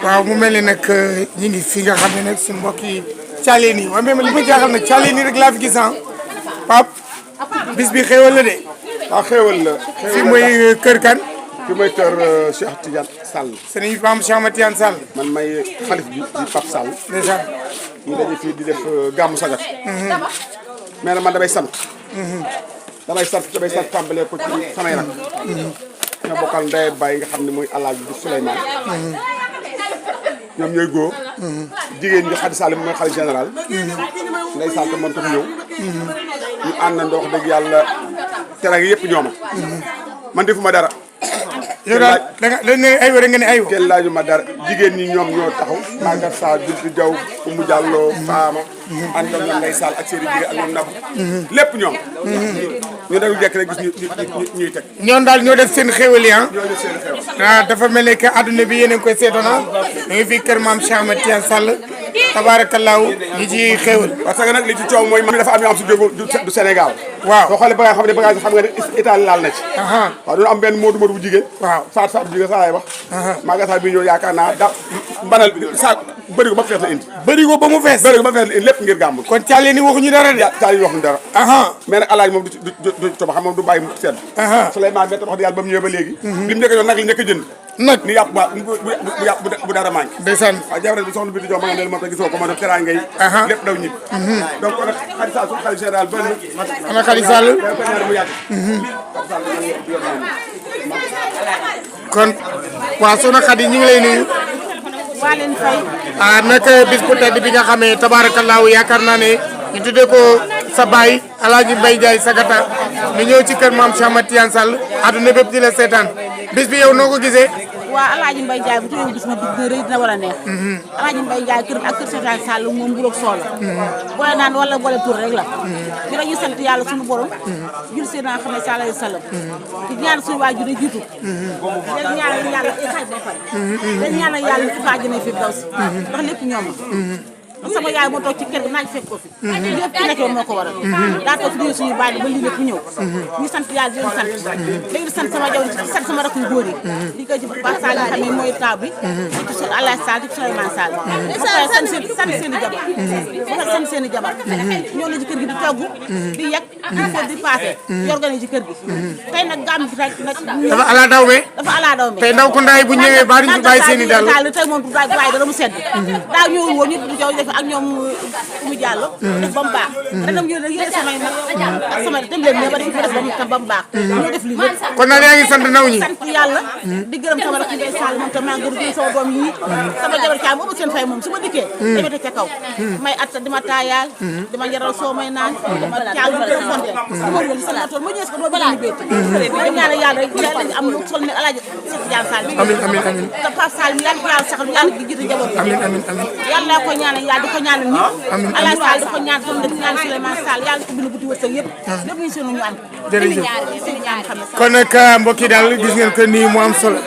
waaw mu mel ni nag ñu ngi fi nga xam ne nag suñu mbokk yi caaleen yi waaye même li ma jaaxal nag caaleen yi rek laa fi gis ah Pape bis bi xéewal la de. waaw xéewal la. fii mooy kër kan. fii mooy kër Cheikh Tidiane Sall. sëñ Maam Cheikh Ahmed Tidiane Sall. man may xalif bi di Pape Sall. déjà. ñu daje fii di def gàmmu sagat. mais nag man damay sant. damay sant tàmbalee ko ci samay rak. ñoo bokkal ndey baay nga xam ne mooy El Hadj Souleymane. ñoom ñooy góor. jigéen ñi Khady Sall mooy xalif général. Ndeye Sall te moom tam ñëw. ñu àndandoo wax dëgg yàlla teraanga yëpp ñooma. man defuma dara. yow daal dañ ne aywa rek nga ne aywa. kenn laaju ma dara jigéen ñi ñoom ñoo taxaw. Maguette Sarr Bintu Diaw Oumou Diallo Fama. ànd ak ñoom Ndeye Sall ak Serigne Biré ak ñoom Nabou. lépp ñoom. ñu dañu jekk rek gis ñuy teg. ñoom daal ñoo def seen xéwal yi ah. ñoo def seen xéwal. ah dafa mel ne que adduna bi yéen a ngi koy seetoon ah. ñu ngi fii kër maam Cheikh Ahmed Tidiane Sall. tabaarakallaahu ñi ci xéwal. parce que nag li ci coow mooy man dafa am yoo xam si jógul du Sénégal. waaw soo xoolee bagage xam nga ne Italie laal na ci. waaw dañoo am benn Modou bu jigéen. waaw faatu bu jigéen saa lay wax. Maguette Sarr bii ñëw yaakaar naa da banal saa bëri ko ba fees la indi. bëri ko ba mu fees. bëri ko ba fees la indi lépp ngir gàmm. kon caaleen yi waxuñu dara de. caaleen yi waxuñu dara. mais nag alaaj moom du toba xam moom du bàyyi mu sedd. Souleymane bett wax dëgg yàlla ba mu ñëwee ba léegi. li mu njëkk a jox nag li njëkk a jënd. nag ni yàpp ba bu dara manqué. ndeysaan. waaw jabaram bi soxna bi di jox ma nga ne moom te gisoo ko ma def teraanga yi. lépp daw ñib. donc nag Khady Sall suñu xalifa général ba ana Khady Sall. kon waaw soxna Khady ñu ngi lay nuyu. waa leen fay. nag bis bu tedd bi nga xamee tabaarakallaahu yaakaar naa ne ñu tuddee ko sa baay Alaaji Mbaye Ndiaye Sagata ñu ñëw ci kër maam Cheikh Ahmed Tidiane Sall adduna bépp di la seetaan bis bi yow noo ko gisee. waa Alaaji Mbaye Ndiaye bu tuddee bis ma dina rëy dina war a neex. Alaaji Mbaye Ndiaye kër ak kër Tidiane Sall moom mburoog soo la. boole naan wala boole tur rek la. ñu dañuy sant yàlla suñu borom. jul seen naa xam ne sallallahu alayhi wa sallam. di ñaan suñu waajur yi jiitu. dañ ñaanal yàlla xaaj ba pare. dañ ñaanal yàlla ci faa jëne fi daw si. ndax lépp ñoom la. sama yaay moo toog ci kër gi naaj fekk ko fi. lépp ci nekkee moo ko waral. daa toog fi suñu baay ba lii lépp ñëw. ñu sant yàlla di leen sant. léegi di sant sama jaw di sant sama rakk yu góor yi. di ko ci Ba Sall nga xam ne mooy taaw bi. di ci Allah Sall di ci Souleymane Sall. ba pare sant seen i jabar. ba pare sant seen i jabar. ñoo la ci kër gi di togg. di yàq di fóot di paase. di organiser ci kër gi. tey nag gàmm gi nag. dafa ala daw me. dafa ala daw me. tey ndaw ko ndaay bu ñëwee ba duñ fi bàyyi seen i dàll. tey moom du bàyyi dara mu sedd. daaw ñëwul woon ñëpp di jaw def ak ñoom Oumou Diallo def ba mu baax ren nag yéen samay nag ak samay dem leen ne ba def ba mu baax ñoo def lii lépp kon nag yaa ngi sant ndaw ñi sant yàlla di gërëm sama rakk Ndeye Sall moom tam maa ngi gërëm sama doom yi sama jabar caam boobu seen fay moom su ma dikkee demete ca kaw may at dima taayaal dima yaral soo may naan dima caal dima fonte dima wëli sama tool ma ñëw ko doo bëgg béyti ma ñaanal yàlla rek lañu am lu sol ne Alaaji Tidiane Sall amiin amiin amiin te Pape Sall mi yàlla ko yàlla saxal yàlla gi jiite njaboot amiin amiin amiin yàlla ko ñaanal yàlla di ko ñaanal ñëpp Alaaji Sall di ko ñaan comme di ñaan Souleymane Sall yàlla ko bind buti wërsëg yëpp lépp ñu seenu ñu am jërëjëf xam kon nag mbokk yi daal gis ngeen que nii mu am solo